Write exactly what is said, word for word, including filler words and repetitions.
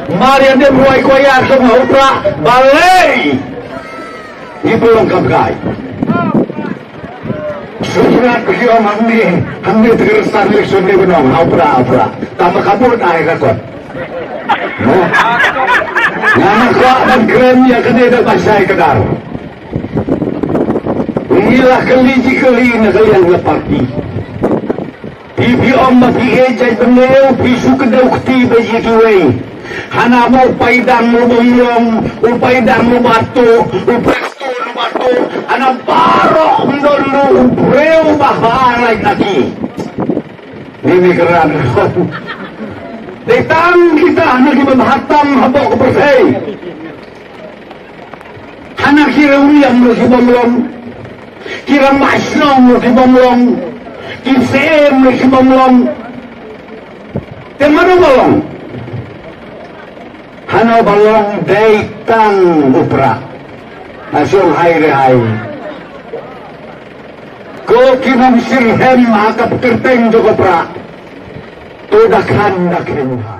Mar ïa dep ruwai koya song ha u Prah balei. Ngi pynlong kam kai. Sngewbha ki ong hangne, hangne te ka restart election ne ba ong ha u Prah, ha u Prah. Tang ba ka bud ai ka kot. No. Nga na kwah ban kren ïa kane da ba shai kdar. Ngi la kylli ji kylli na ka liang ka party. Phi, phi ong ba phi ïeit jaitbynriew, phi shu kdew kti beit ïa kiwei. Hana ma u Paidang u bym long, u Paidang u ba tuh, u Prestone u ba tuh, hana baroh ym don ruh u briew ba ha lait na ki. Ni ni kran. Dei tang kita hana ki bym hatam hapoh ka pyrthei. Hana ki riewriam ruh ki bym long. Ki rangbah shnong ruh ki bym long. Ki syiem ruh ki bym long. Te mano ba long? Hano ba long dei tang u Prah. Ha shong hai re hai. Ko ki nongshyrhem ha ka kyrteng jong u Prah. To da khan da kren ha.